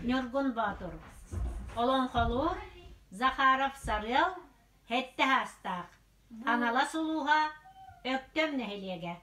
Ньургун Боотур. Олоҥхолуур Захаров Сарыал сэттэ саастаах. Хаҥалас улууһа, Өктөм нэһилиэгэ.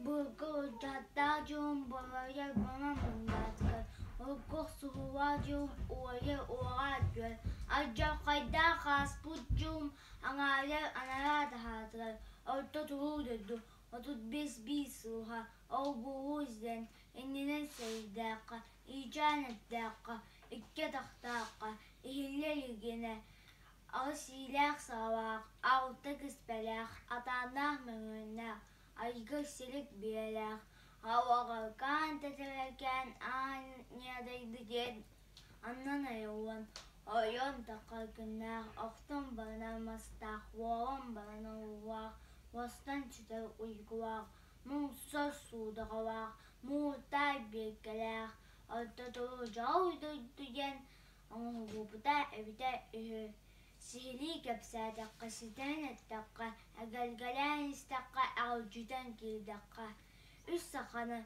Былыргы урдаттаах дьон балайа гынан муннаатыгар, урукку охсуһуулаах дьон уойар уоҕа күөл, алдьархайдаах ааспыт дьон аҥаарыгар анараа таһаатыгар, орто туруу дойду 35 биир сылга ол-буолу истэн, иннинэн сэрэйдээххэ, иичээн эттэххэ, икки атахтаахха, иһиллэ илигинэ аҕыс иилээх-саҕалаах, алта киспэлээх, атааннаах мөҥүөннээх, айгыр-силик биэлээх, алаҕаркаан тэтэрэркээн аан ньыадайды диэн аннан айыллан, ойон таххар күннээх, охтон баранар мастаах, уолан баранар уулаах, уостан сүтэр уйгулаах, муҥ-сор суудаҕалаах, муурдаай биэркэлээх, орто туруу дьол дойду диэн оҥоһуллубута эбитэ үһү. Сиһилии кэпсээтэххэ, ситэн эттэххэ, эгэлгэлээн истэххэ, эҕирдьитэн киирдэххэ, үс саханы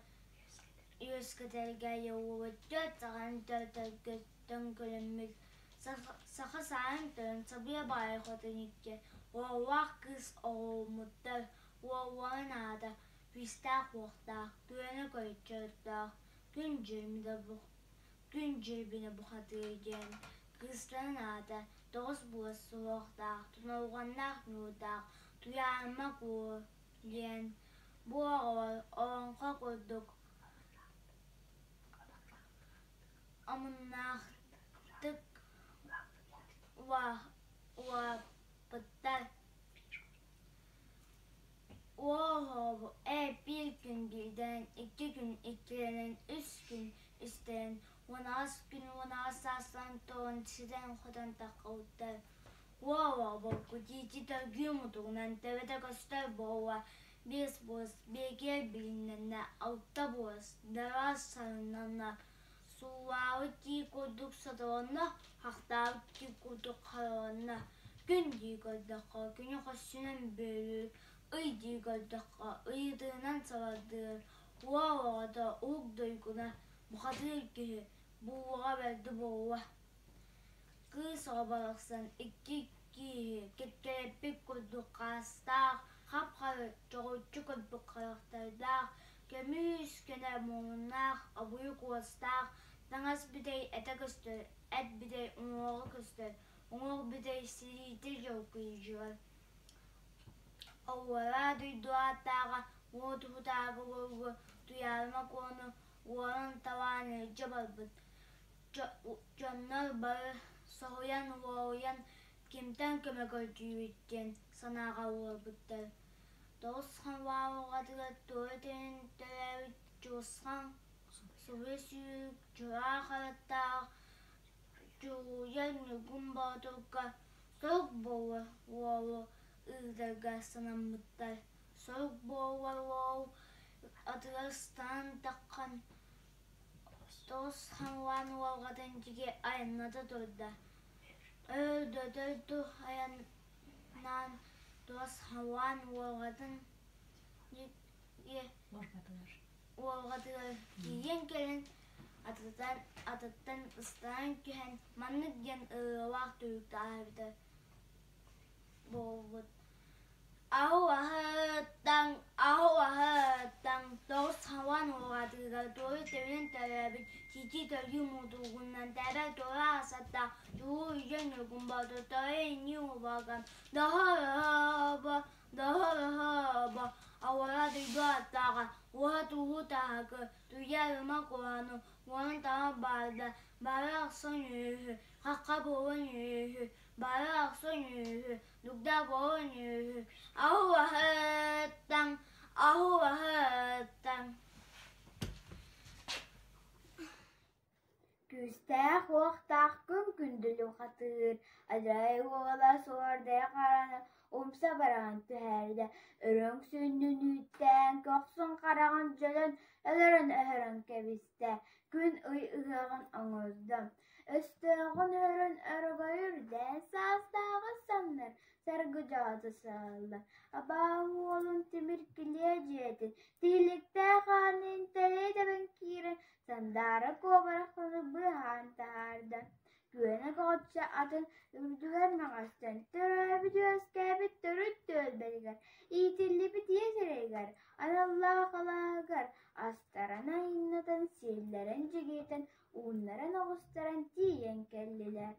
үөскэтэргэ айыллыбыт түөрт саханы төрөтөргө төҥкөлөммүт саха саарын тойон Сабыйа баайа хотун икки уоллаах кыыс оҕоломмуттар. Уолларын аата күүстээх-уохтаах, күөнэ көйчөрдөөх, күн дьүрүмдэ Күн дьирбинэ бухатыыр диэн кыыстарын аата тоҕус буос суһуохтаах, туналҕаннаах ньуурдаах Туйаарыма Куо диэн бу оҕолор олоҥхо курдук омуннаахтык улааппыттар. Уол ээ биир күн биирдэнэн, икки күн иккилэнэн, үс күн үстэнэн, 18 күн 18 саастарын туолан ситэн-хотон таххыбыттар. Уол оҕобокку тиити төргүү мутугунан төбөтө көстөр буолла, биэс буос биэкиэр билиннэннэ, алта буос дараас сарыннанна, суулаабыт тии курдук сотолонно, хахтаабыт тии курдук хараланна. Күн дии көрдөххө, күнү хосчунан бүөлүүр, ый дии көрдөххө, ыйытыынан сабардыыр, уол оҕото уһук дойгуна, бухатыыр киһи, буулаҕа бэрдэ буолла. Кыыс оҕо барахсан икки кииһи кэккэлэппит курдук хаастаах, хап-хара чоҕурчу көрбүт харахтардаах, көмүс көнө муомуннаах, обуйук уостаах, таҥас бүтэй этэ көстөр, эт бүтэй уҥуоҕа көстөр, уҥуох бүтэй сириитэ дьолкуйдьугар. Оҕуолаа дойду ааттааҕа уот уһутааҕы уолгу Туйаарыма Куону уоран талаан илдьэ барбыт. Дьоннор бары соһуйан уолуйан кимтэн көмө көрдүүбүт диэн санааҕа уорбуттар. Тоҕус халлаан уҕатыгар туора тэнэн төрөөбүт Дьулусхан субуйа сүүрүк дьураа харахтаах Дьулуйа Ньургун Боотурга сорук буолар уолу ыытарга санаммыттар. Сорук буолар уол атыгар ыстанан таххан тоҕус халлаан уолҕатын диэки айанната турда. Өр да дойду айаннаан тоҕус халлаан уолҕатын диэки уолҕатыгар тиийэн кэлэн атыттан атыттан ыстанан түһэн маннык диэн ырыалаах түбүктээбитэ буолбут. Аһу-аһыттан, аһу-аһыттан тоҕус халаан уоҕатыгар туору тэбинэн төрөөбүт тиити төргүү мутугунан тэбэр туора аасаттаах дьулуур үйэ ньургун боотурдары иннии убаган доһо-доһо доһо-доһо ауара дойду аттааҕа уоһа-тууһу таһакы туйа ырыма куһану уонун таҥа баарда бары ахсын үһү хахха буолан үһү бары ахсын үһү дугда буолан үһү аһу-аһыттан аһу-аһыттан Күүстээх-уохтаах күн күндүлү хатыыр, адьарай уола суордайа хараны умса баран түһэрдэ, үрүҥ сүнньүн үүттээн, көхсүн хараҕын дьөлөн, өлөрөн-өһөрөн кэбистэ, күн-ый ыһыаҕын оҥордо. Өстөөҕүн өлөрөн өрөгөйү үрдээн саастааҕы самнар саргы дьоото саалла. Абааһы уолун тимир килиэ дьиэтин тиһиликтээх аанын тэлэйэ тэбэн киирэн Сандаара куобарахтаны быыһаан таһаарда. Күөнэ көҕүччү атын үрдүгэр мөҕөстөн, төрөөбүт-үөскээбит төрүт түөлбэтигэр, иитиллибит ийэ сирэйигэр, аналлаах алааһыгар астаран айаннатан, сиэллэрэн дьигиһитэн, ууннаран оҕустаран тиийэн кэллилэр.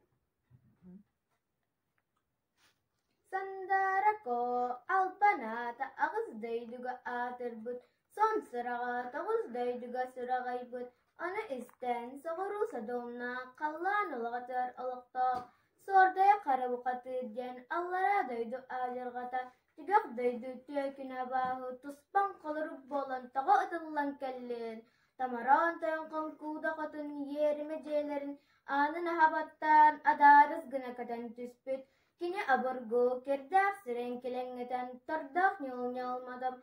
Сандаара Коо албан аата аҕыс дойдуга аатырбыт, сон сураҕа тоҕус дойдуга сураҕайбыт, ону истэн соҕуруу содуомнаах халлаан улаҕатыгар олохтоох Суордайа Хара Бухатыыр диэн аллараа дойду аадьырҕата, түгэх дойду түөкүнэ абааһы туспаҥ холорук буолан тоҕо ытыллан кэллин, томороон тойон хоҥкууда хотун иэримэ дьиэлэрин аанын аһа баттаан адаарыс гына көтөн түспүт, кини обургу, кирдээх сирэйин килэҥҥэтэн, тордоох ньыл-ньалматым,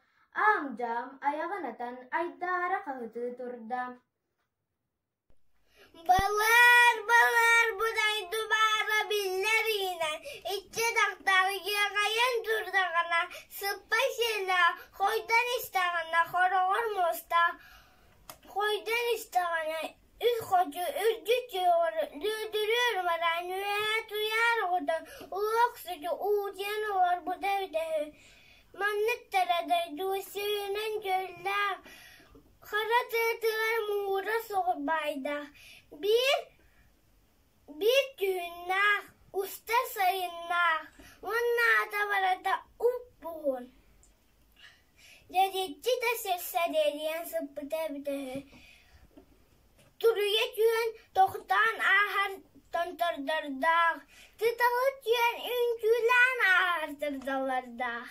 аам-дьаам айаҕын атан айдаара хаһытыы турда. Былыр-былыр бу дойду баара биллэр иһинэн иччи дьахтар иэҕэйэн турдаҕына сыппай сиэллээх хойдон истэҕинэ хороҕор муостаах хойдон истэҕинэ үс хочо үрдүк түөҕэр лүүдүрүөр бараан үөһэ туйаар оҕото улуох сүдү уутуйан олорбута эбитэ үһү. Маннык тара дойду сиринэн дьөллөөх Хара тыатыгар муура суох баайдаах, биир биир түүннээх, уста сайыннаах уонна аата барыта уп-уһун. Дьэдиччи да сир сэриэлийэн сыппыта эбитэ үһү. Туруйа түһэн тохтоон ааһар томтордордоох, тыталы түһэн үҥкүүлээн ааһар тырдалардаах.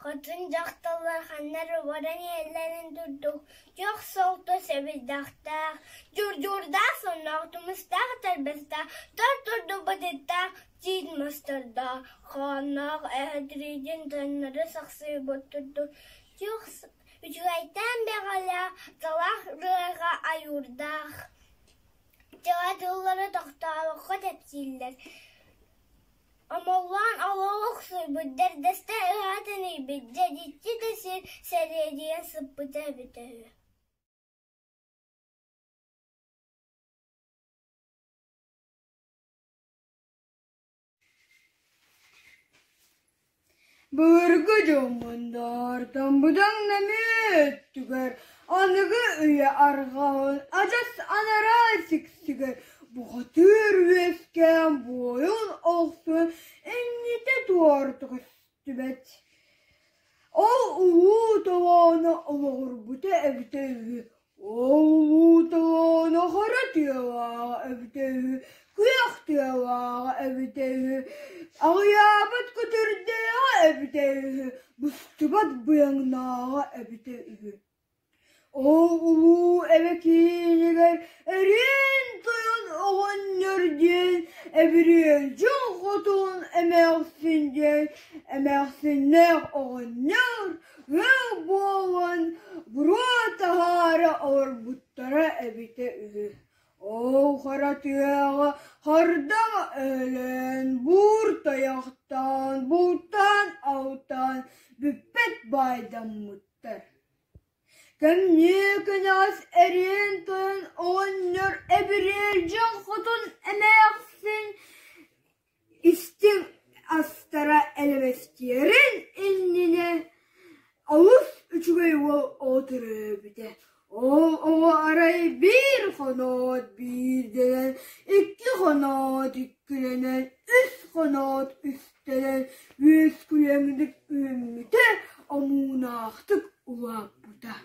Хотун дьахталлар ханна эрэ баран иһэллэрин курдук дьох солто сэбирдэхтээх, дьурдьурдаах сонноох, тумустаах этэрбэстээх, тор турду бытыттаах, тиит мастардаах, хоонноох эһэ тириитин таҥнары сахсыйбыт курдук дьох үчүгэйтээн бэҕэлээх, талах рыаҕа ойуурдаах. Дьыла тыллары тохтообокко кэпсииллэр Омоллоон олох охсуйбут, дэрдэстэ ыһа тэнийбит, дьэдиччи да сир сэриэдийэн сыппыта эбитэ үһү Былыргы дьоммундаартан быдаҥ нөҥүө өттүгэр аныгы үйэ арҕаһын адьас анараа сиксигэр бухатыыр үөскээн буойун охсун иннитэ туорта көстүбэт. Ол улуу толооно олоҕурбута эбитэ үһү Ол улуу толооно хара тыалааҕа эбитэ үһү, күөх тыалааҕа эбитэ үһү, аҕыйаабыт көтөрдөөҕө эбитэ үһү, быстыбат быйаҥнааҕа эбитэ үһү. Ол улуу эбэ киинигэр эриэн тойон оҕонньор диэн эбириэлдьин хотун эмээхсин диэн эмээхсиннээх оҕонньор ыал буолан буруо таһаара олорбуттара эбитэ үһү. Ол хара тыаҕа хардаҥ өлөн, буур тайахтаан, бултаан-алтаан бүппэт баайдаммыттар. Кэмниэ кэнэҕэс эриэн тойон оҕонньор эбириэлдьин хотун эмээхсин истиҥ астара элэбэстиэрин иннинэ олус үчүгэй уол оҕо төрөөбүтэ. Ол оҕо арай биир хоноот биирдэнэн, икки хоноот иккилэнэн, үс хоноот үстэнэн үөскүлэҥник үүммүтэ, омуунаахтык улааппыта.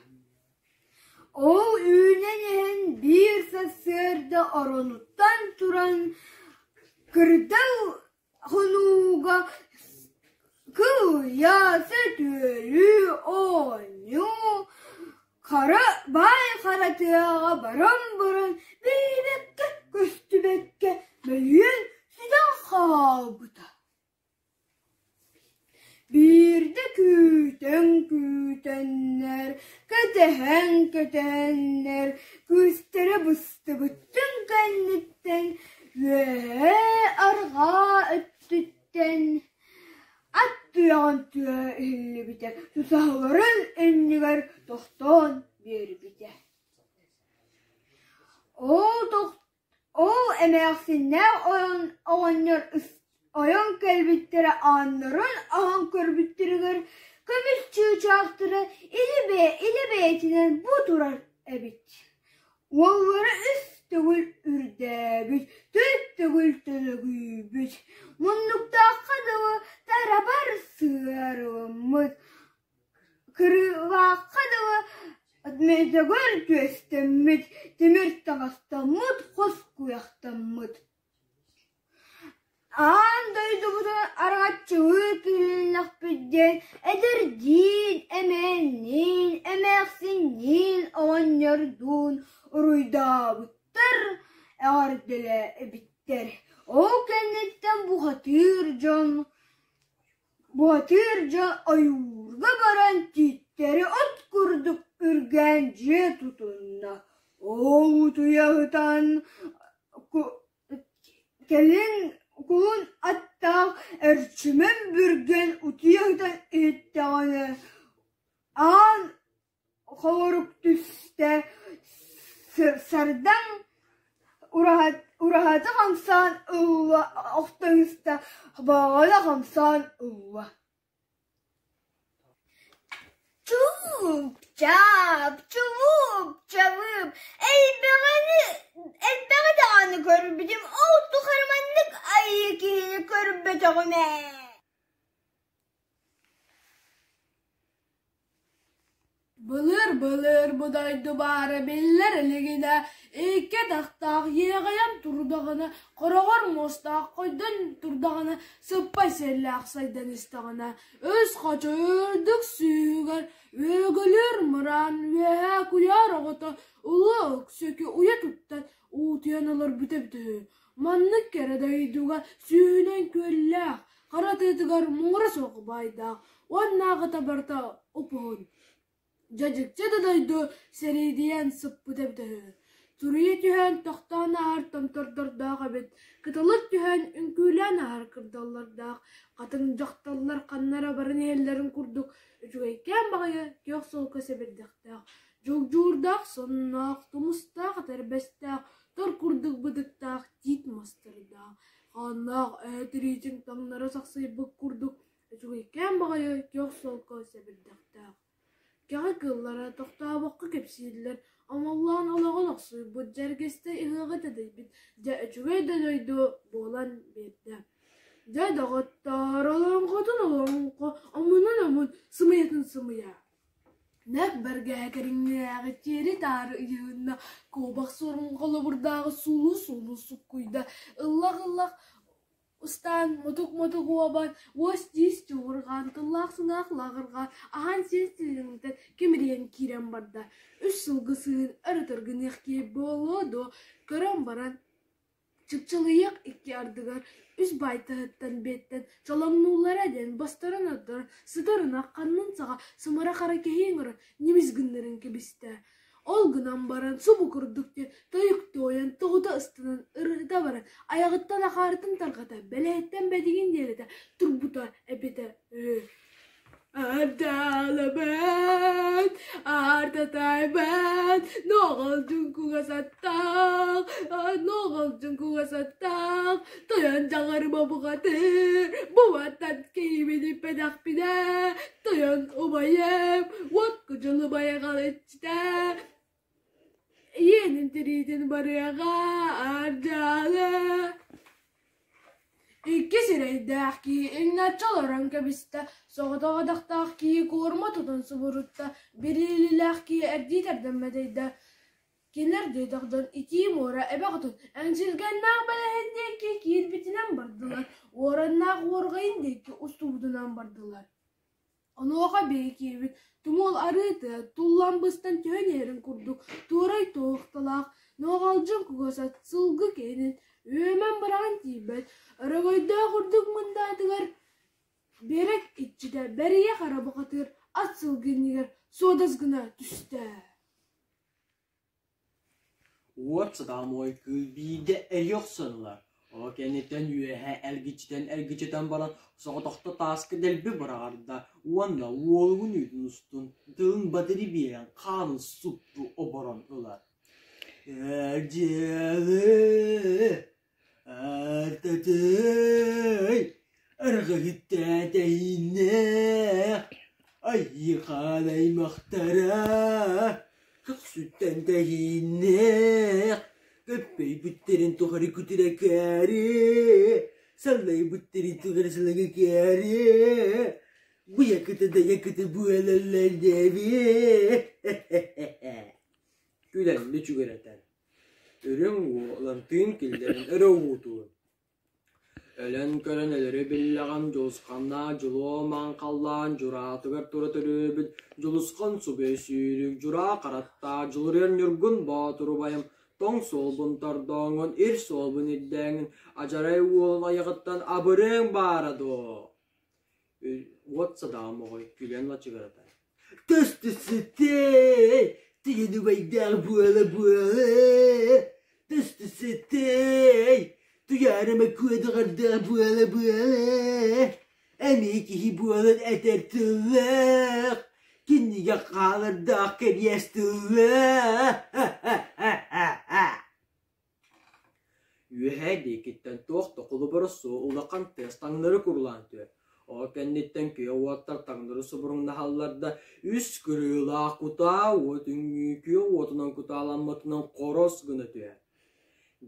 Ол үүнэн иһэн биир сарсыарда оронуттан туран кырдал хонууга кылыйа, сөтүөлүү оонньуу, хара баай хара тыаҕа баран баран биллибэккэ-көстүбэккэ мөлүйүөн сүтэн хаалбыта. Биирдэ күүтэн-күүтэннэр, кэтэһэн-кэтэһэннэр күүстэрэ быстыбыттын кэннэ. кэнниттэн үөһээ арҕаа өттүттэн ат туйаҕын тыаһа иһиллибитэ, тутаһаларын иннигэр тохтоон биэрбитэ. Ол Ол эмээхсиннээх оҕонньор ойон кэлбиттэрэ ааннарын аһан көрбүттэригэр көмүс чыычаахтара илэ бэйэтинэн бу турар эбит. Уоллара үс төгүл үрдээбит, төрт төгүл төлөгүйбүт, муннуктаахха дылы тарабар сыарылыммыт, Кырыылаахха дылы мөтөгөр түөстэммит, тимир таҥастаммыт, хос куйахтаммыт. Аан дойдубутун араҥаччылыы киһилиннэхпит диэн эдэрдиин, эмээнниин, эмээхсинниин, оҕонньордуун уруйдаабыттар, эҕэрдэлээбиттэр. Ол кэнниттэн бухатыыр дьон Бухатыыр дьон ойуурга баран тииттэри от курдук үргээн дьиэ тутунна. Ол утуйа сытан кэлин кулун аттаах Эрчимэн Бүргэн утуйа сытан иһиттэҕинэ аан Холорук түстэ, сардаҥ ураһата хамсаан ылла, охтон ыста, баҕана хамсаан ылла. Чууп-чаап, чулууп-чалыып, элбэҕи элбэҕи даҕаны көрбүтүм, ол тухары маннык айыы киһини көрбөтөҕүм ээ Былыр-былыр бу дойду баара биллэр илигинэ, икки атахтаах иэҕэйэн турдаҕына, хороҕор муостаах хойдон турдаҕына, сыппай сиэллээх сайдан истэҕинэ, үс хочо үрдүк сүүһүгэр үөгүлүүр мыраан үөһээ куйаар оҕото Улуу Өксөкү уйа туттан уутуйан олорбута эбитэ үһү. Маннык кэрэ дойдуга сүүһүнэн күөллээх, хара тыатыгар муҥура суох баайдаах уоннааҕыта барыта уп-уһун, дьадьыкча да дойду сэриидийэн сыппыта эбитэ үһү. Туруйа түһэн тохтоон ааһар томтордордоох эбит, кыталык түһэн үҥкүүлээн ааһар кырдаллардаах, хатыҥ дьахталлар ханна эрэ баран иһэллэрин курдук үчүгэйкээн баҕайы күөх солко сэбирдэхтээх, дьулдьуурдаах сонноох, тумустаах этэрбэстээх, тор курдук бытыктаах тиит мастардаах, Хааннаах эһэ тириитин таҥнары сахсыйбыт курдук үчүгэйкээн баҕайы күөх солко сэбирдэхтээх. Кэҕэ кыыллара тохтообокко кэпсииллэр, омоллоон олоҕун охсуйбут дьэргэстэй ыһыаҕы тэдэйбит дьэ үчүгэй да дойду буолан биэрдэ. Дьэ доҕоттоор, олоҥхотун олоҥхо, омунун омун, сымыйатын сымыйа. Нэк бэргэһэ кэриҥнээҕи тиэри-таары ыйыһынна, куобах суорун холобурдааҕы суулуу-суулуу суккуйда, ыллах-ыллах устаан, мутук-мутук уобан, уос-тиис чуҥурҕаан, тыллаах-сыҥаах лааҕырҕаан, аһаан-сиэн силиҥтэн кимирийэн киирэн барда. Үс сылгы сыыһын өрө тыргыныах киһи буолуо дуо, көрөн баран Чыпчылыйыах икки ардыгар үс баайтаһыттан биэттэн чолоҥнууллара диэн бастарын ордорон сытар ынах ханнын саҕа сымара хара кэһии оҥорон ньимис гыннаран кэбистэ. Ол гынан баран субу курдук диэн тойук туойан тоҕута ыстанан ырыта баран айаҕыттан ахаарытын тарҕата бэлэһиттэн бэдигин диэлэтэ турбута эбитэ үһү. Ардалабын, артатайбын, ноҕолдьун кугас аттаах, ноҕолдьун кугас аттаах, тойон дьаҕарыма бухатыыр, бу мантан киһибин иппэтэхпинэ, тойон убайым, уот кудьулу байҕал иччитэ, Ийэнин тириитин барыаҕа ардьаалы Икки сирэйдээх киһи иҥнэччи олорон кэбистэ, соҕотох атахтаах киһи куорма тутан субурутта, бириилилээх киһи эрдии тардан мэтэйдэ. Кинилэр диэтэх дьон итии муора эбэ хотун эҥсилгэннээх бэлэһин диэки киирбитинэн бардылар, уораннаах уорҕайын диэки устубутунан бардылар. Онуоха биһиги киһибит тумул арыы тыа туллан быстан түһэн иһэрин курдук туорай туохталаах, нуоҕалдьын кугас ат сылгы киһинин үөмэн быраҕан тиийбэт, өрөгөйдөөх үрдүк мындаатыгар биэрэк иччитэ Бэрийэ Хара бухатыыр ат сылгы иннигэр суодас гына түстэ. Уот сатаамой кыыл биирдэ эрийэ охсон ылар, ол кэнниттэн үөһэ эргичитэн-эргичитэн баран соҕотохто тааска дэлби быраҕар да уонна уолугун үүтүн устун тылын батыры биэрэн хаанын супту оборон ылар. Эрдьиэлэ Артатай, арҕаһыттаан айыы-хаан аймахтара, көхсүттэн тэһииннээх, көппөйбүттэрин тухары күтүрэкээри, саллайбыттарын тухары салаҥыкээри, быйакыта да якыта буолаллар дэбиэ Күлэн мүчүгүрэтэр Үрүҥ уолан тыын киллэрэн өрө уһуутуур. Өлөн көрөн өлөрү биллэҕим Дьулусханнаах дьулуо маҥхаллаан дьураатыгар тура төрөөбүт Дьулусхан субуй сүүрүк дьураа хараттаах Дьулуруйар Ньургун Боотур убайым тоҥ суолбун тордооҥҥун ир суолбун ирдээҥҥин адьарай уол айаҕыттан абырыаҥ баара дуо Уот садаҕа моҕой күлэн лачыгыратар Төстүсүтэй, тигин убайдаах буола-буола, төстүсүтэй, туйаарыма куодаҕардаах буола-буола, эмиэ киһи буолан этэр тыллаах, кинигэ хаалардаах кэриэс тыллаах. Үөһээ диэкиттэн туох да холобура суох улахан тыас таҥнары курулаан түһэр. Ол кэнниттэн күөх уоттар таҥнары субуруҥнаһаллар да, үс кырыылаах кутаа уот үҥүү күөх уотунан кутааламмытынан хорос гына түһэр.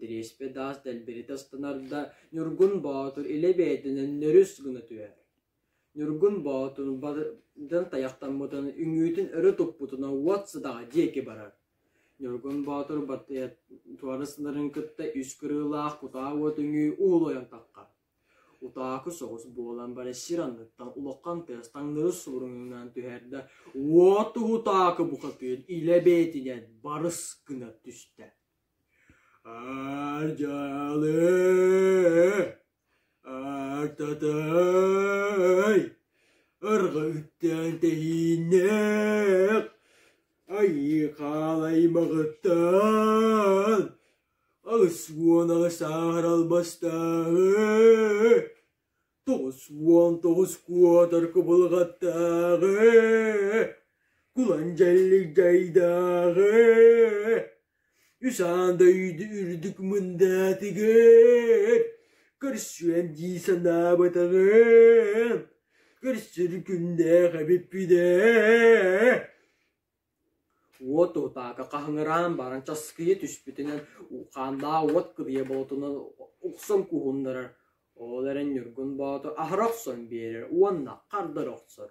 Дириэспэ даас дэлбэритэ ыстанар да, Ньургун Боотур илэ бэйэтинэн нөрүс гына түһэр. Ньургун Боотур бардын тайахтаммытын, үҥүүтүн өрө туппутунан уот сыдаҕа диэки барар. Ньургун Боотур туора сытарын кытта үс кырыылаах кутаа уот үҥүү уһулуйан таххар. Утаакы соҕус буолан баран сир анныттан улахан тыас таҥнары субуруҥнаан түһэр да, уот уһутаакы бухатыыр илэ бэйэтинэн барыс гына түстэ. Ардьалы! Артатай! Ырҕыттан тэһииннэх, айыы хаалаймаҕыттан, 88 сааһар албастааҕы, 99 куотар кубулҕаттааҕы, кулан дьэллик дьайдааҕы, Үс аан дойду үрдүк мындаатыгар көрсүөм дии санаабатаҕым, көрсөр күннээх эбиппин ээ. Уот утаакы хаһыҥыраан баран часкыйа түспүтүнэн хааннаах уот кырыйа болотунан охсон куһуннарар, ол эрэн Ньургун Боотур аһара охсон биэрэр уонна хардары охсор.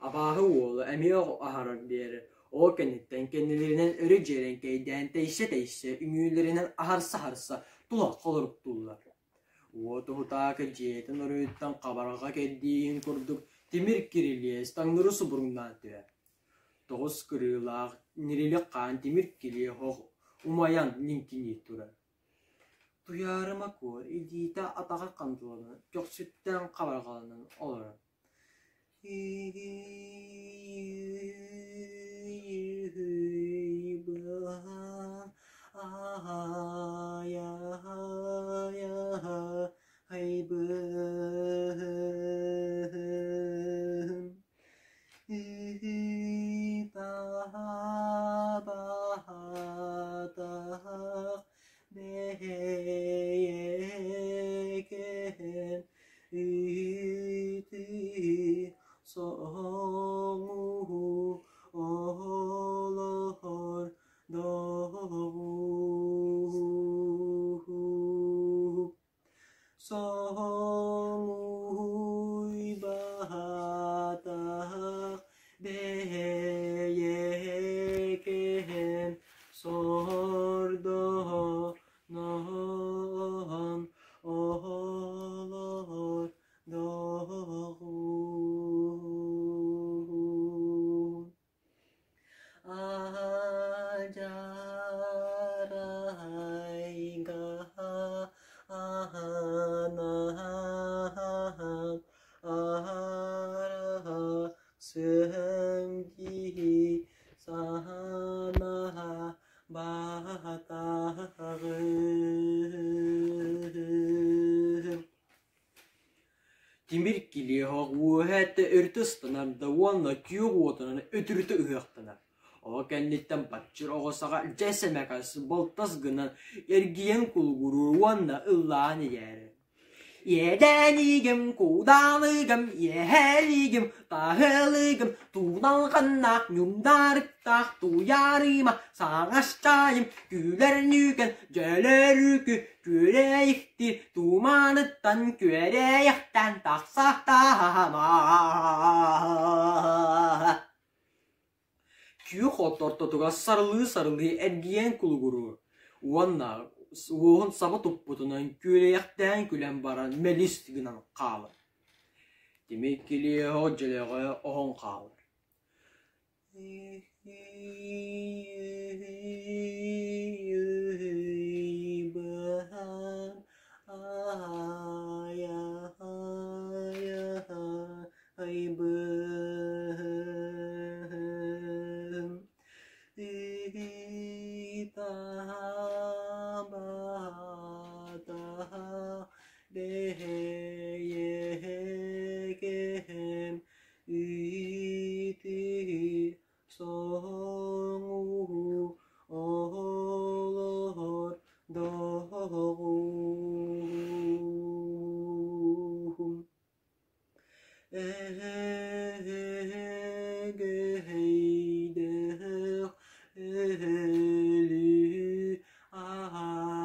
Абааһы уола эмиэ аһарар диэри, ол кэнниттэн кэннилэринэн өрө дьиэрэҥкэйдээн тэйсэ-тэйсэ, үҥүүлэринэн аһарса-аһарса тула холоруктууллар. Уот уһутаакы дьиэтин оруйуттан хабарҕа кэрдииһин курдук тимир кирилиэс таҥнары субуруҥнаан түһэр. Тоҕус кырыылаах ньирилик хаан тимир килиэ оһох умайан лиҥкинии турар. Туйаарыма Куо илиитэ атаҕа хантыланан, көхсүттэн хабарҕаланан олорор. Ити соҥуу олоһор доҕуу Соҥуйбатах бэйэкэм сордоһо Ноһон оһолоһор доҕуун Адьарайга аһанаһан Тимир килиэһэх үөһээттэн өрүтэ ыстанар да уонна күөх уотунан өтүрүтэ ыһыахтанар. Ол кэнниттэн баччыр оҕо саҕа дьэ сэмэкэс балтас гынан эргийэн кулугуруур уонна ыллаан иһээрэр. Иэдээниигим, куудаалыгым, иэһээлиигим, таһыалыгым, тууналҕаннаах, ньундаарыктаах, тууйаарыма, саҥас чаайым, күүлэр нүүкэн, дьөлөрүүкү, күөрээйиктир, туманыттан күөрээйэхтэн тахсахтаама. Күөх от ортотугар сарылыы-сарылыы эргийэн кулугуруур уонна уоһун саба туппутунан күөрэйэхтээн күлэн баран мэлис гынан хаалар. Тимир килиэһэ дьөлөҕө оһон хаалар. Эһэгэһэйдээх эһэлии аһайаҕыттан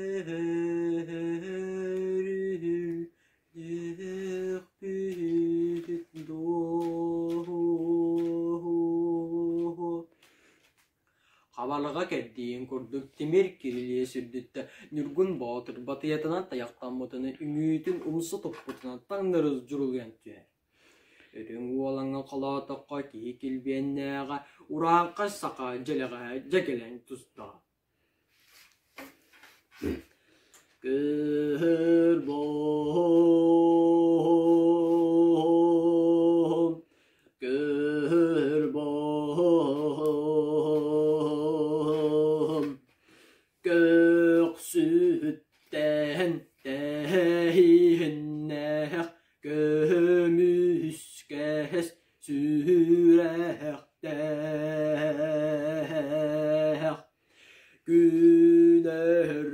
эһэрүллүөхпүт дуо? Хабалаҕа кэрдиин курдук тимир кирилиэс үрдүттэн Ньургун Боотур батыйатынан тайахтаммытын үҥүүтүн умса туппутунан таҥнары дьурулуйан түһэр. Үрүҥ уолаҥҥа холоотоххо киһи килбиэннээҕэ урааҥхай саха дьэлэҕэ дьэ кэлэн тустаҕа. Кыһырбоһом, кыһырбоһом, көхсүттэн тэһииннээх көмүскэс сүрэхтээх Күнэркэн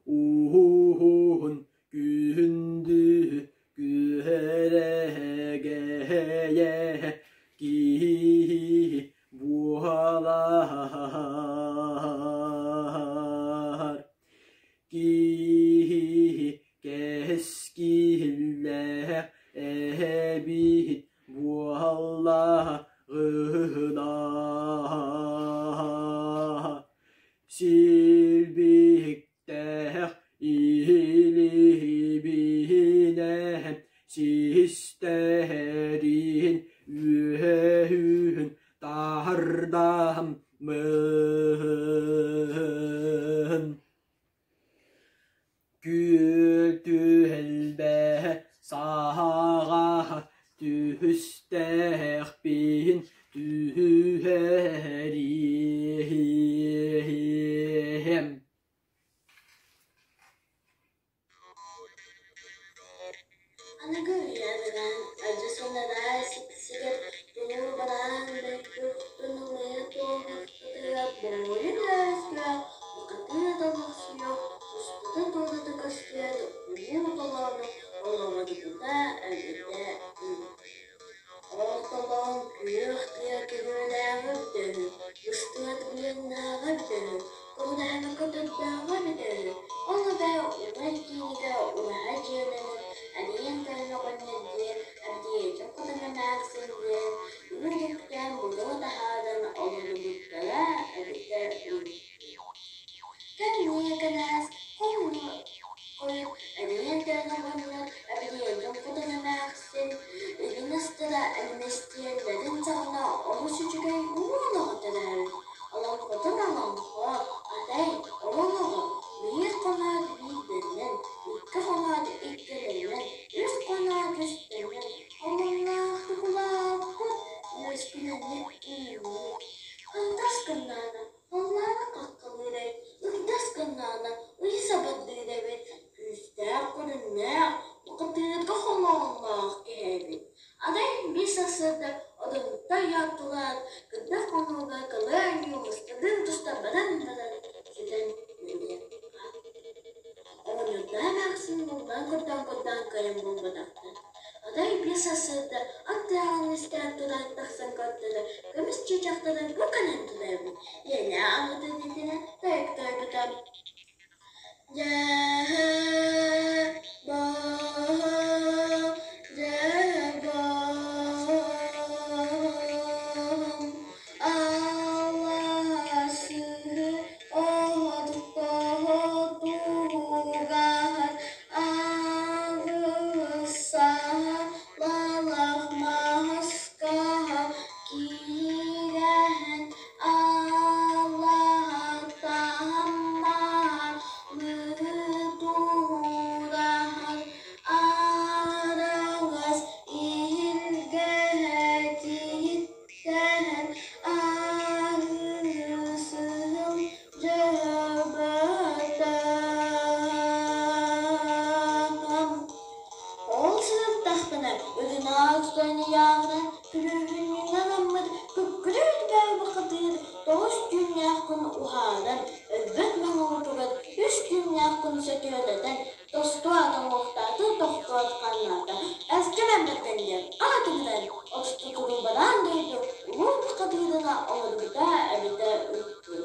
уһун күндү күөрэгэйэ киһи буолар. Киһи кэскиллээх эбит буоллаҕына Силбиктээх илиибинэн систэрин үөһүн таһардаммын. Күөл түһэлбэ саҕа түһүстэхпин түһэриэм. кыайан булбатахтар. Адай биир сарсыарда ат тыаһын истэн туран тахсан көрдө да, көмүс чыычаахтара бу кэлэн турар эбит. Ийэлээх аҕата диэтинэ тойук тойбута. Дьэ Ол сырыттахпына үрүҥ тутан ыйааҕынан күрүөһүнньүнэн аммыт күккүрү бухатыыр тоҕус түүннээх күн уһааран, өлбөт моһуогутугар үс түүннээх күн сөтүөлэтэн, тосту атаҥуохтааты тохтоот хааннаата, эскин эммэттэн диэн аатыгынан остутугун бараан дойду улуу бухатыырына олорбута эбитэ үһү.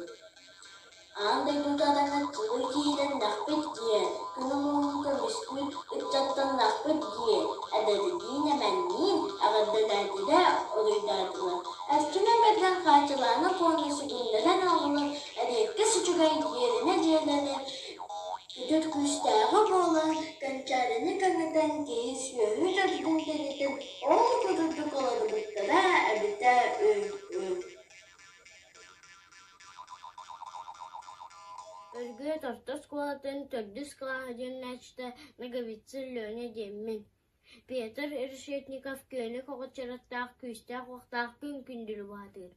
Аан дойдуга араҥаччылыы киирэннэхпит диэн, күн улууһун көмүскүүр ыччаттаннахпыт диэн, эдэрдиин-эмэнниин эҕэрдэлээтилэр, уруйдаатылар. Эрчимэ Бэргэн Хаачылаана Куону сүгүннэрэн аҕалан, эриэккэс үчүгэй иэринэ дьиэлэнэн, күтүр күүстээҕэ буолан, кэнчээрини кэҥэтэн, киһи сүөһү төрдүн тэнитэн, ол курдук олорбуттара эбитэ үһү. Өргүөт орто оскуолатын төрдүс кылааһа үөрэнээччитэ Ноговицын Леня диэммин. Петр Решетников күөнү көҕүччэрэттээх күүстээх-уохтаах күн күндүлү баатыыр.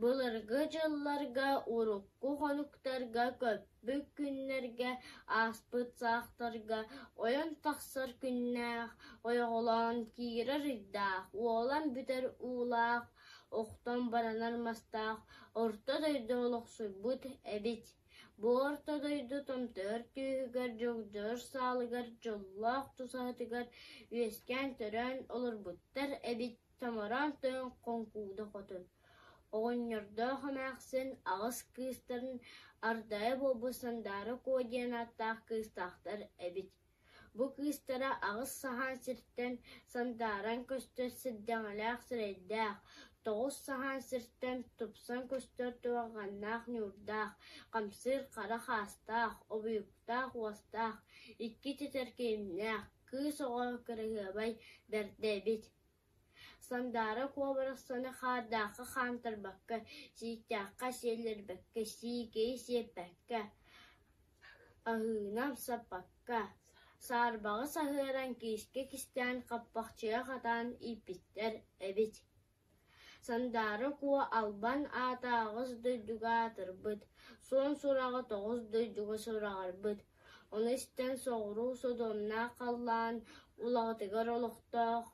Былыргы дьылларга, урукку хонуктарга, көппүт күннэргэ, ааспыт саахтарга ойон тахсар күннээх, ойоҕолоон киирэр ыйдаах, уолан бүтэр уулаах, охтон баранар мастаах орто дойду олохсуйбут эбит. Бу орто дойду томтойор түөһүгэр, дьогдьойор саалыгар, дьоллоох тусаһатыгар үөскээн-төрөөн олорбуттар эбит Томороон тойон Хоҥкууда хотун. Оҕонньордоох эмээхсин аҕыс кыыстарын Ардайа буолбут Сандаара Куо диэн ааттаах кыыстаахтар эбит. Бу кыыстара аҕыс саһаан сиртэн сандааран көстөр сирдэҥэлээх сирэйдээх, тоҕус саһаан сиртэн тупсан көстөр туһаҕаннаах ньуурдаах, хамсыыр хара хаастаах, обуйуктаах уостаах, икки тэтэркэйимнээх, кыыс оҕо кыраһыабай бэрдэ эбит. Сандаара Куо барахсаны хаардаахха хаамтарбакка, сииктээххэ сиэллэрбэккэ, сиикэйи сиэппэккэ, аһыыны амсаппакка, саарбаҕы саһыаран киискэ кистээн хаппахчыга хатаан ииппиттэр эбит. Сандаара Куо албан аата аҕыс дойдуга аатырбыт, суон сураҕа тоҕус дойдуга сураҕырбыт. Ону истэн соҕуруу содуомнаах халлаан улаҕатыгар олохтоох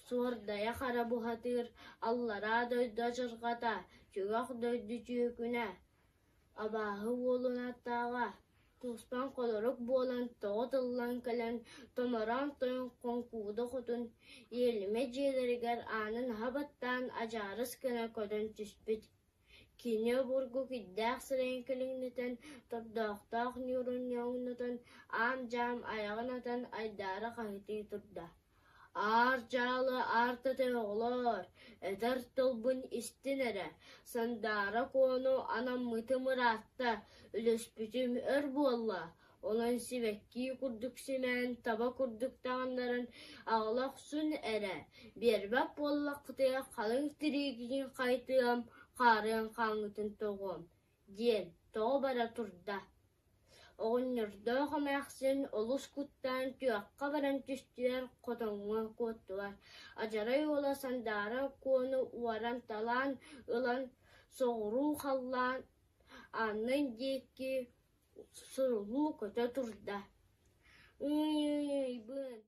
Суордайа хара бухатыыр, аллараа дойду адьырҕата, түгэх дойду түөкүнэ, абааһы уолун ааттааҕа, туспан холорук буолан тоҕо тыллан кэлэн, томороон тойон Хоҥкууда хотун иэлимэ дьиэлэригэр аанын аһа баттаан адьаарыс гына көтөн түспүт. Кини обургу кирдээх сирэйин кэлиҥнэтэн, тордоохтоох ньуурун ньоҥнотон, аам-дьаам айаҕын атан айдаара хаһыытыы турда: «Аар дьаалы аартата оҕолоор, этэр тылбын истин эрэ, Сандаара Куону анаммытым ыраатта, үлэспитим өр буолла, онон сибэкки курдук симээн, таба курдук таҥыннаран аҕала охсун эрэ, биэрбэт буоллаххытыгар халыҥ тириигитин хайтыам, хаарыан хааҥҥытын тоҕуом» диэн тоҕо бара турда. Оҕонньордоох эмээхсин олус куттаан түөххэ баран түстүлэр, хотоҥҥо куоттулар. Адьарай уола Сандаара Куону уоран-талаан ылан соҕуруу халлаан аанын диэки сурулуу көтө турда. Ыйбын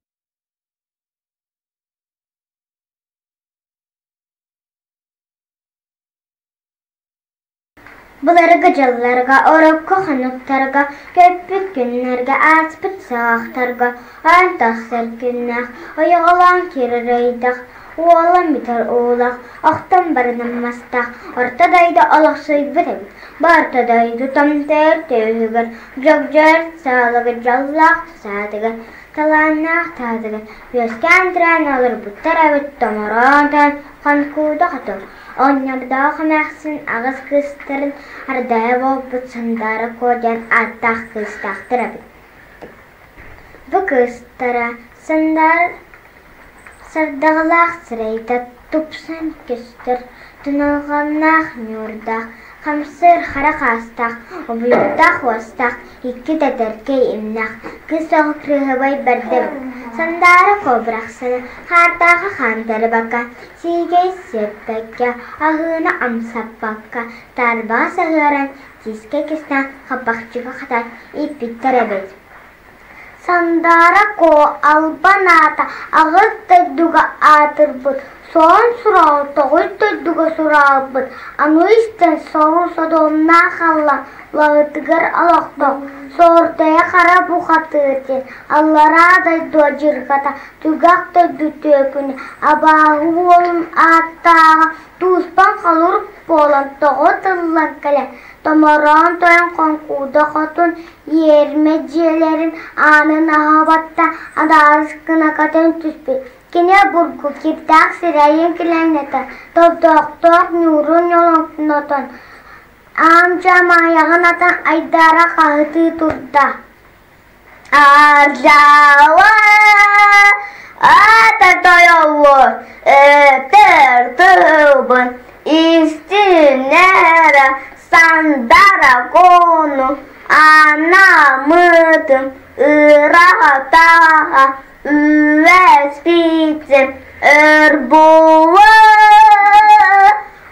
Былыргы дьылларга, урукку хонуктарга, көппүт күннэргэ, ааспыт саҕахтарга аан тахсар күннээх, ойоҕолоон киирэр ыйдах, уолан бүтэр уулаах, охтон барынаммастаах орто дойду олохсуйбут эбит. Бу орто дойду томтойор түөһүгэр, дьогдьойор саалыгар дьоллоох саатыгар, талааннаах таатыгар үөскээн туран олорбуттар эбит томороон тойон хонкууда хотун Оҕонньордоох эмээхсин аҕыс кыыстарын ардайа буолбут Сандаара Куо диэн ааттаах кыыстаахтар эбит. Бу кыыстара Сандаара сардаҕалаах сирэйдэ тупсан көстөр, туналҕаннаах ньуурдаах, хамсыыр хара хаастаах, обуйуктаах уостаах, икки тэтэркэй имнээх, кыыс оҕо кырыыһабай бэрдэ эбит. Сандаара Куо барахсаны хаартааҕы хаантарбакка, сиигэй сиэппэккэ, аһыыны амсаппакка, таарбаҕа саһыаран, тиискэ кистээн хаппахчыга хатан ииппиттэр эбит. Сандаара Куо албан аата аҕыс дойдуга аатырбыт, суон сураҕы тоҕус дойдуга сураҕырбыт, аны истэн сору-содуомнаах алла лаһытыгар олохтоох Суордайа Хара бухатыыр диэн аллараа дойду адьырҕата, түгэх дойду түөкүнэ, абааһы уолун ааттааҕа Тууспан халыр буолан тоҕо тыллан кэлэн, томороон тойон Хоҥкууда хотун иэримэ дьиэлэрин аанын аһа баттаан адаарыс гына көтөн түспүт. Кини обургу кирдээх сирэйин килэҥнэтэн, тордохтоох ньуурун ньолоҥнотон, аам-дьаам айаҕын атан айдаара хаһытыы турда. Ардьаала аата тойоллор өтөр тылбын истиннэрэ сандара кону анамытым ыраатаҕа үөспитим өр буолуо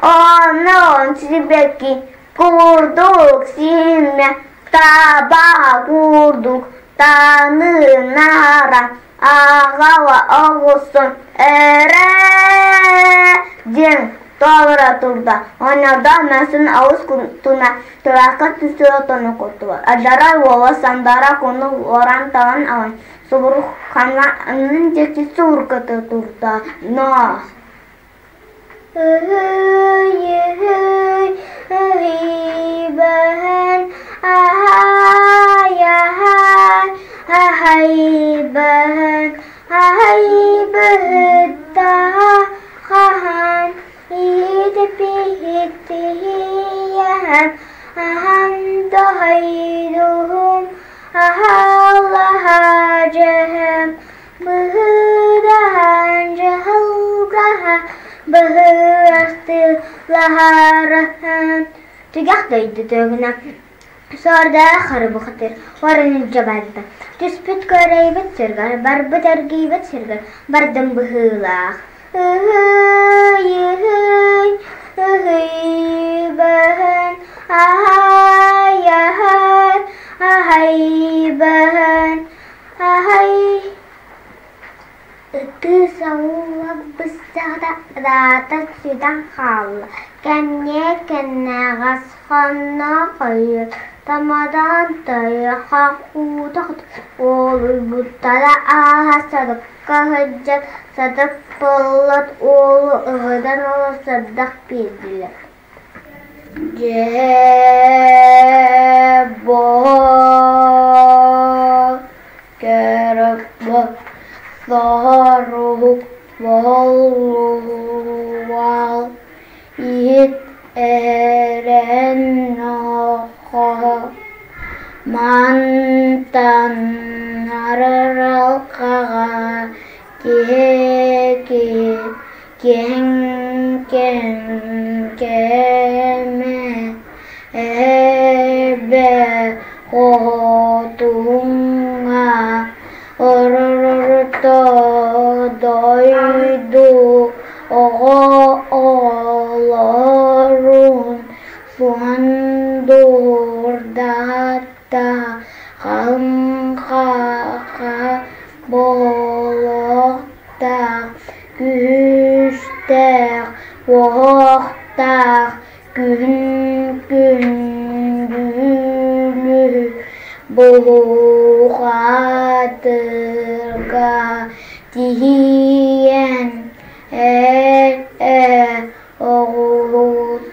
онон сибэкки курдук симэ таба курдук танынаара аҕала оҕусон эрэ диэн толоро турда. Оонньоордоох эмээхсин олус туна тураахха түсүө отону куттубут. Адьарай уола Сандаара куну уоран талан ылан субуруххана аннын диэки суурката турда. Но Ыһый, ыһый, ыһыйбаһын, аһай, аһай, аһайбаһын, аһайбыһыттаҕа хаһан, иһитипиһиттиһийэһэн, аһан доһойдуһум, аһаллаһа дьэһэм, Быһыыдаһан дьаһалгаһа быһыырастыылаһараһан түгэх дойду төгүнэ суордаах харыбыхтыр орун илдьэ барда. Түспүт көрөйбүт сиргэр, барбыт эргийбит сиргэр бардым быһыылаах. Ыһый, ыһый, ыһыйбаһын, аһай, аһай, аһайбаһын, Аһай ытыы саҥа быстаҕына ыраата сүтэн хаалла, кэмниэ кэннэҕэс хонно хойут томороон тойоха уута уолуйбуттара ааһа сарыкка сылдьан садык буоллар уолу ыҥыран ылан сырдах биэрдилэр Дьэ көрөккө соһорук буолуал иһит эрэн нохоо мантан араралхаҕа киһи киһи Киэҥ кэмэ эбэ хотуҥҥа орто дойду оҕолорун суон дуурдата халыҥ хаха буолуохтаах күүстээх, уохтаах күн күн Бухатырга тиийэн ээ оҕус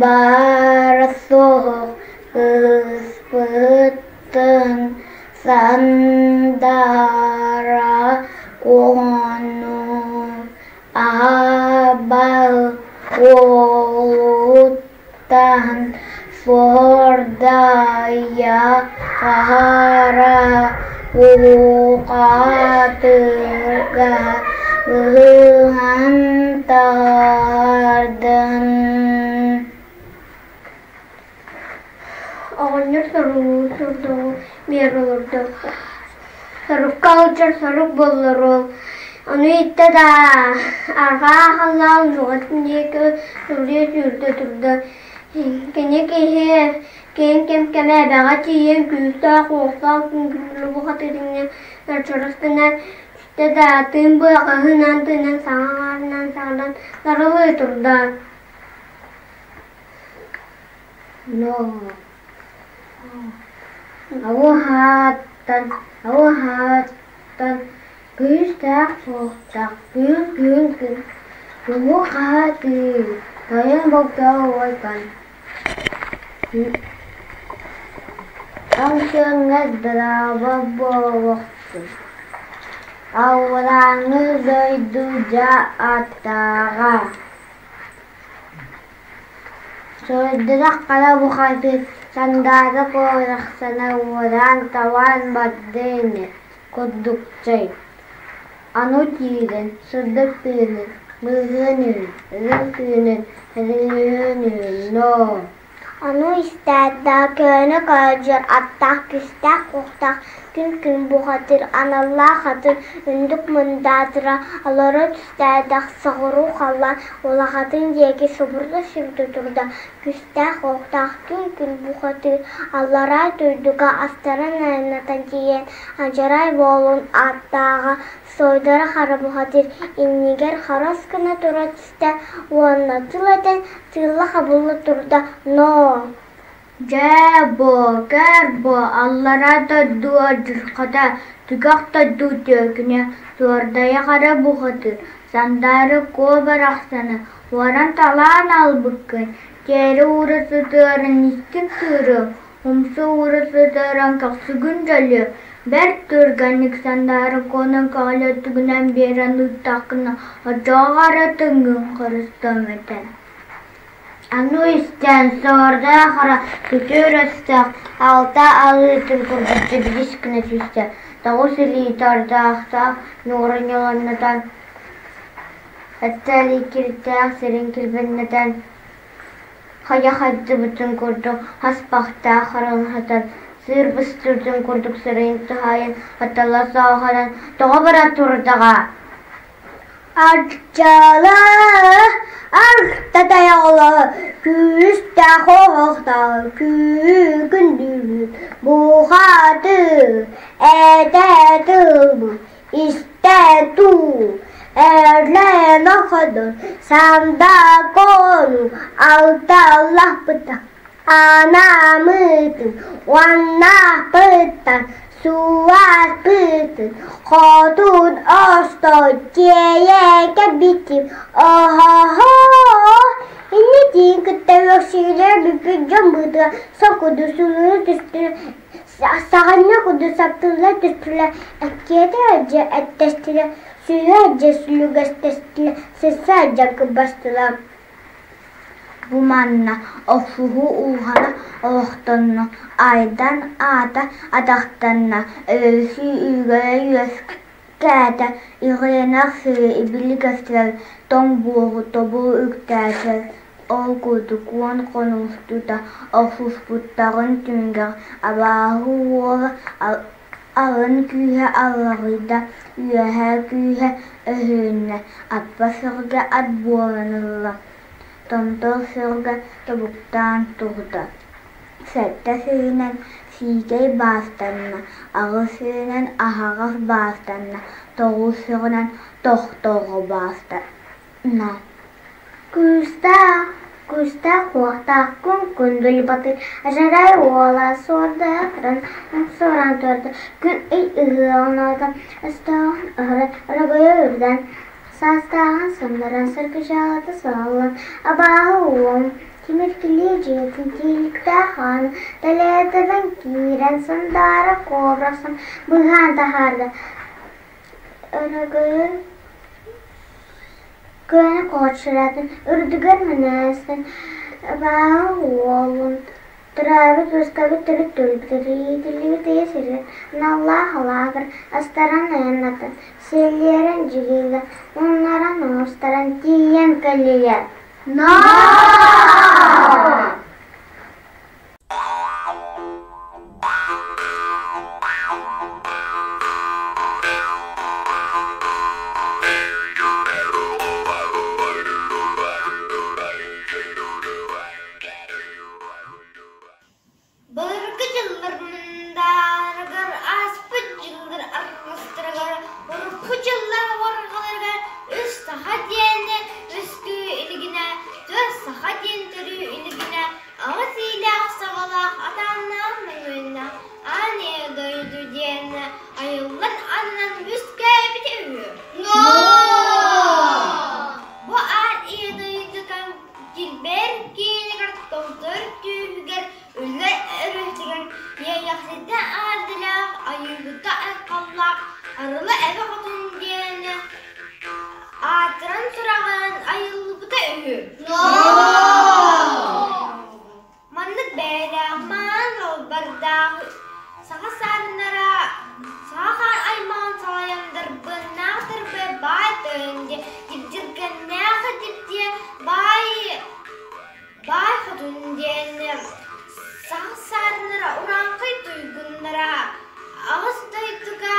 баар суох кыыспытын Сандара Куону аһабал уолуттан Суордайа хаһара Уһукатырга ыһан таһаардын. Оҕонньор соругу сурдоҕу биэр олордо. Сорукка сылдьар сорук буоллар ол. Ону иттэ да арҕаа халлаан нуҕатын диэки суруйа сүүрдэ турда. Кини киһи киэҥ кэм кэмэ эбэҕэ тиийэн күүстээх-уохтаах күн бухатыырыҥҥа чорос гына түстэ да тыын быаҕаһынан тыынан саҥа аҥаарынан саҥаран сарылыы турда. Ауһааттан, ауһааттан күүстээх суохтаах күн күн күн тугу хаһаатыы тойон болтоҕойгон Таҥсыҥҥа драба буолуохтун, алларааҥҥы дойду дьа аттааҕа Суруйдурах хара бухатыыр Сандаара куорахсана уораан-талаан барда ини курдук чэй, аны киирэн, сырдык тыынын быыһыан үһү, үрүҥ тыынын эрилиһиэн үһү ноо Ону истээт да көөнө көдьөр аттаах күүстээх-уохтаах күн-күн бухатыыр аналлаах атын үрдүк мындаатыра олоро түстээдэх соҕуруу халлаан улаҕатын диэки субурда сүүрдэ турда, күүстээх-уохтаах күн-күн бухатыыр аллараа дойдуга астарын айаннатан тиийэн адьарай буолун ааттааҕа Сойдоро хара бухатыыр иннигэр харас гына тура түстэ уонна тыл этэн тыылла-хабылла турда «Ноо!» Дьээ буо, кээр буо, аллараа дойду адьырҕата, түгэх дойду түөкүнэ, Суордайа хара бухатыыр, Сандаара Куо барахсаны уоран-талаан аҕалбыккын, тиэрэ уура сытыаран истиҥ тыырыам, умса уура сытыаран көхсүгүн дьөлүө, бэрт түргэнник Сандаара Куонун көҕүлөттүгүнэн биэрэн ыыттаххына, оччоҕо эрэ тыҥҥын харыстыам этэ Аны истэн, суордаах хара күтүр өстөөх алта алыытын курдук дьигдис гына түстэ, тоҕус илии тордоохтоох ньуурун ньолоннотон, эттэри кирдээх сирин килбэҥнэтэн, хайа хайдыбытын курдук хаспахтаах хараҥатан, сыыр быстыбытын курдук сырайын туһаайан атала сооһонон тоҕо бара турдаҕа Арчала артатайаҕала күүстээх оһохтоох күүкүндүүбүт бухатыы этэ тылбыт истэ туу эрлээн оходон сандакону алталлахпыта Анаамытын уоннаахпыттан суураспытын хотун осто тиэйэ кэлбитим оһоһоо иннитин кытта үөхсүүлэр бүппүт дьон быытыгар сон курдук сулууну түстүлэр саҕынньа курдук саптылла түстүлэр эккиэтэ дьэ эттэстилэр сүүһэ дьэ сүлүгэстэстилэр сырса дьэ кыбастылар Бу манна охсуһуу улахана олохтонно, Айдан аата атахтанна, өлөрсүү үгэрэ үөскээтэ, иҕирэнэх сири ибили көстөр, тоҥ буору тобул үктээтэ. Ол курдук уон хонук устата охсуспуттарын түмүгэр абааһы уола алын күүһэ алларыйда, үөһээ күүһэ өһүрүннэ, аппа сиргэ ат буолан ылла, томтор сиргэ тобуктаан турда, сэттэ сиринэн сиикэй баастанна, аҕыс сиринэн аһаҕас баастанна, тоҕус сиринэн тохторго баастанна. Күүстээх. Күүстээх-уохтаах күн күндүл батыр, Ажарай уола суордаахтарын умсууран турда, күн ый ыһыаҕын оҕото өстөөҕүн ыһыран, өрөгөйө үрдээн, саастааҕын самнаран, сыргыдьаалата салаллан, абааһы уолун тимир килиэ дьиэтин тиэликтээх ааны тэлээтэбэн киирэн сандаара куобрахсан быыһаан таһаарда. Өрөгөйө Күөнэ куочаратын үрдүгэр мэнээстэн абааһы уолун төрөөбүт-үөскээбит төрүт түөлбэтигэр иитиллибит ийэ сиригэр аналлаах лааҕыр астаран айаннатан, сиэллиэрэн дьигиилэн, муннаран оҥосторон тиийэн кэллилэр. Былыргы дьыллар мындаарыгар, ааспыт дьыллар арҕастарыгар, урукку дьыллар уорҕаларыгар үс саха диэни үскүү илигинэ, түөрт саха диэн төрүү илигинэ, аҕыс иилээх-саҕалаах атааннаах мөҥүөннээх аан ийэ дойду диэн айыллан ананан үөскээбитэ үһү. Бу аан ийэ дойдуга килбэйэр киинигэр томтор түүһүгэр Үлэ өрүһүтүгэр Иэйэхситэ аадылаах, Айыыһыта айхаллаах Арыла Эбэ Хотун диэн аатыран сураҕынан айыллыбыта үһү. Маннык бэйэлээх маан албардаах саха саарыннара саха хаан аймаҕын салайан дарбыннаах дарбай баай тойон диэ дьипдьиргэннээх дьиптиэ баай Баай хотун диэн саха саарыннара урааҥхай туйгуннара аҕыс дойдуга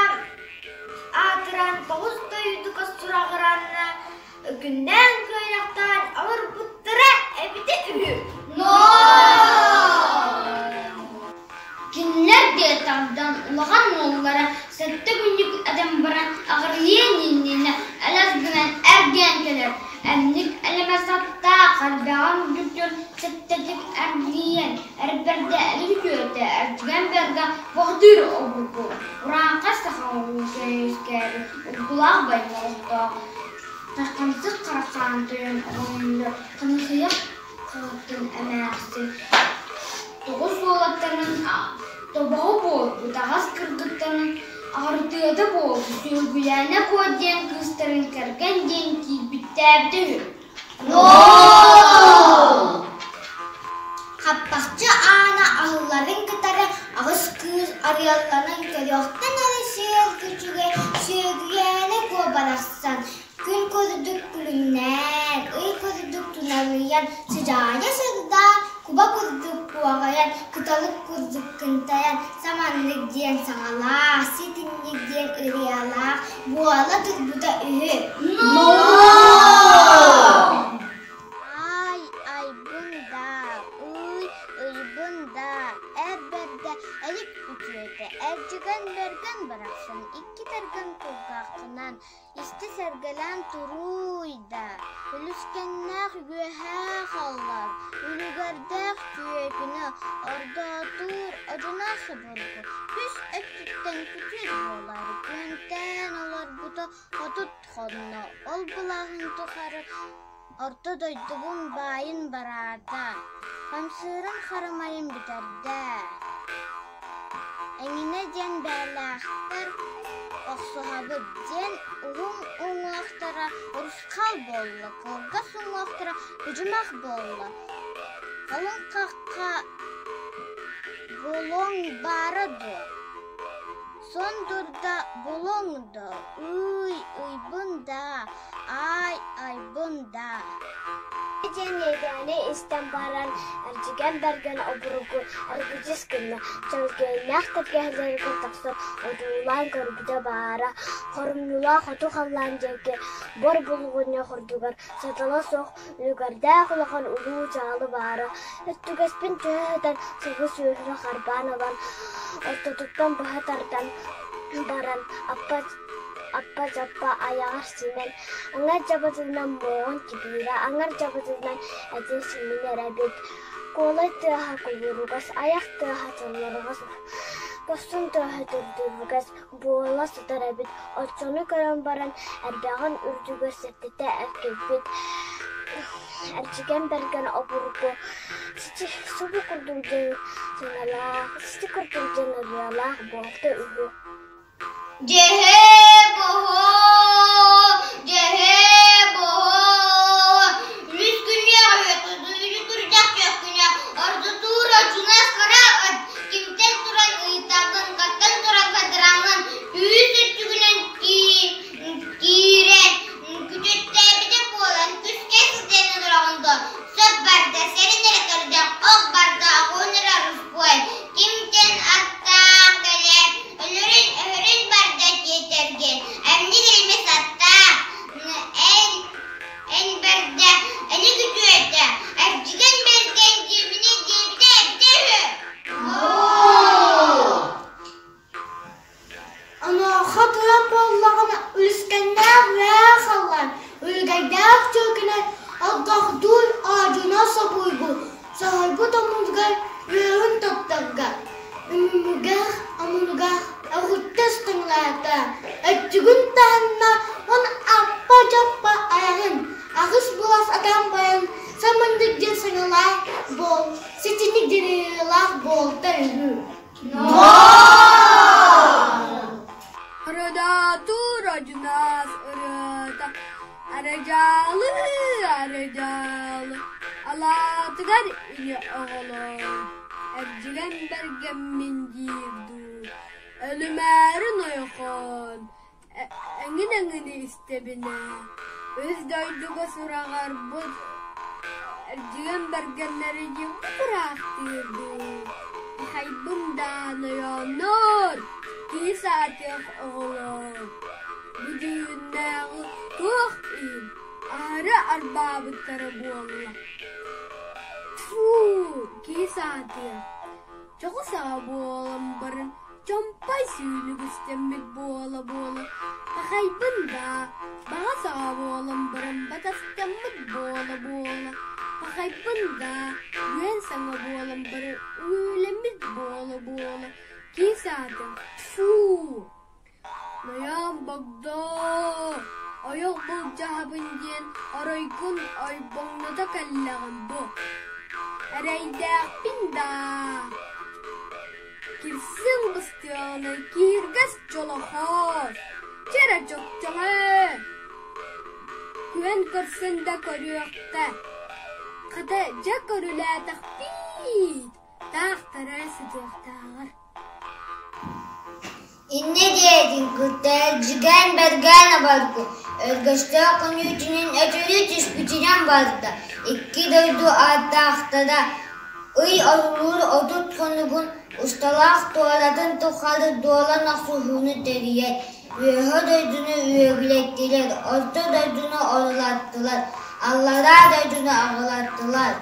аатыран, тоҕус дойдуга сураҕыран, күннээн күөнэхтээн олорбуттара эбитэ үһү. Кинилэр диэтардан улахан уоллара сэттэ күннүк этэн баран аҕырыйыан иннинэ элэс гынан эргийэн кэлэр. Эмник элэмэс аттаах эрбэҕин үрдүктүн сэттэтик эргийэн, эрбэрдэ үтүөтэ эрдьигэн бэргэ баҕатыыр обургу, урааҥхай саха оҕуруутун үөскээбит ургулаах байма олохтоох, тархамсык харахаан тойон оҕонньор ханыхыйах хаһыттын эмээхсин тоҕус уолаттарын тобоҕо буолбут аҕас кыргыттарын аҕырытыата буолбут Сүөгүлээнэ Куо диэн кыыстарын кэргэн диэн киирбиттээбитэ үһү. Хаппахчы аана аһылларын кытары аҕыс кыыс арыалланан көрүөхтэн эрэ сиэл күчүгэ Сүөгүйээнэ Куо барахсан Күн курдук күлүмнээн, ый курдук туналыйан, сыдьаайа сырдаан, куба курдук куоҕайан, кыталык курдук кынтайан, саманнык диэн саҥалаах, ситинник диэн ырыалаах буола турбута үһү. Ай, айбын да, ый, ыйбын да, эр бэрдэ элик үтүөтэ, эрдьигэн бэргэн барахсан икки тэргэн кулгааххынан Исти сэргэлээн турууй да, үлүскэннээх үөһээ халлар, үлүгэрдээх түөкүнэ ордоотуур одьунаас обургу үс өттүттэн күтүр буолар күөнтээн олорбута 30 хонно, ол былаһын тухары орто дойдубун баайын бараата, хамсыырын харамайын бүтэрдэ. Эҥинэ диэн бээлээхтэр охсуһабыт диэн уһун уҥуохтара урусхал буолла, кылгас уҥуохтара кыдьымах буолла. Халыҥ хахха буолуоҥ баара дуо? Сон дурда булуҥ да, ый ыйбын да, аай айбын да Диэн иэдээни истэн баран, эрдьигэн бэргэн обургу эргичис гынна, чэлгиэннээх тэлгэһэлэригэр тахсан одуулаан көрбүтэ баара, хорумньулаах хоту халлаан диэки бор булгунньах ордугар сатала суох үлүгэрдээх улахан улуу дьаалы баара, өттүгэспин түһэ сытан сылгы сүөһүнү харбаан ылан, ортотуттан быһа тардан баран аппа аппа-дьаппа айаҕар симэн, аҥар дьабатынан муоҕун тибиирэ, аҥар дьабатынан этин симинэр эбит. Куолай тыаһа кубуругас, айах тыаһа чаллырҕас, көхсүн тыаһа түрдүрүгэс буола сытар эбит. Оччону көрөн баран эрбэҕин үрдүгэр сэттэтэ эргийбит Эрчигэн Бэргэн обургу субу курдук дьон саҥалаах, сити курдук дьон ырыалаах буолта үһү. Дьэһэ боһоо, дьэһэ боһоо, үс күннээх үөтү күрдьэх күнэ ордутуура чунас хара ат кимтэн туран ыйытабын, хантан туран хадыраҥын, күүс өттүгүнэн киирэн күтүттээбитэ буолан күскэ сытыан олороҕун дуо? Сөп барда, сэрин эрэ көрдөх, ох барда, оҕун эрэ ороспуой, кимтэн аттаах кэлэ, өлөрүн өһөрүн барда тиэтэргэ, эмник илимис аттаах, эн эн барда, эни күтүөтэ, эрдьигэн бэргэн диэбинэ диэбитэ эбитэ үһү. Онуоха туран буоллаҕына үлүскэннээх үөһэ халлаан, үлүгэрдээх чүөкүнэ алгахдуур аадьуна собуйбу, соһуйбут омунугар үөһүн таптарга, үмүгэх омунугар өҕүттэ ыстаҥалаата, өттүгүн таһынна уонна аппа-дьаппа айаҕын аҕыс былас атаан байан самындык диэн саҥалаах буол, ситинник дириҥэлээх буолта үһү. Ырыдаатыр одьунаас ырыата, Арадьаалы, арадьаалы, Алаатыгар ийэ оҕолоор, Эрдьигэн бэргэммин диир дуу, Өлүмээрин ойохоон, Эҥин-эҥини истэбинэ, үс дойдуга сураҕарбыт эрдьигэн бэргэннэри дьиҥҥэ ыраахтыыр дуу, Пахайбын даа нойоонноор, киһи саатыах оҕолоор, бу дьүһүннээҕи туох иһин аһары арбаабыттара буолла. Тьфу, киһи саатыах, чоҕу саҕа буолан баран Чомпой сүүнүгүстэммит буола-буола, пахайбын даа, баҕа саҕа буолан баран батастаммыт буола-буола, пахайбын даа, үөн саҥа буолан баран үҥүүлэммит буола-буола, кии саатым, тьфу! Нойоон Богдоо, ойох былдьаһабын диэн оройгун ойбоҥното кэллэҕим бу. Эрэйдээхпин даа Кирсиҥ быстыаҕына киһиргэс дьолохоос, чэрэ чохчоҥөө Күөн көрсөн да көрүөххэ, хата дьэ көрүлээтэхпиит, таахтара сытыахтааҕар Инньэ диэтин кытта Дьигэн Бэргэн обургу өргөстөөх күнүүтүнэн өтөрү түспүтүнэн барда. Икки дойду ааттаахтара ый орулуур 30 хонугун усталаах туоратын тухары дуолан охсуһууну тэрийэр, үөһэ дойдуну үөгүлэттилэр, орто дойдуну орулаттылар, аллараа дойдуну аҕылаттылар.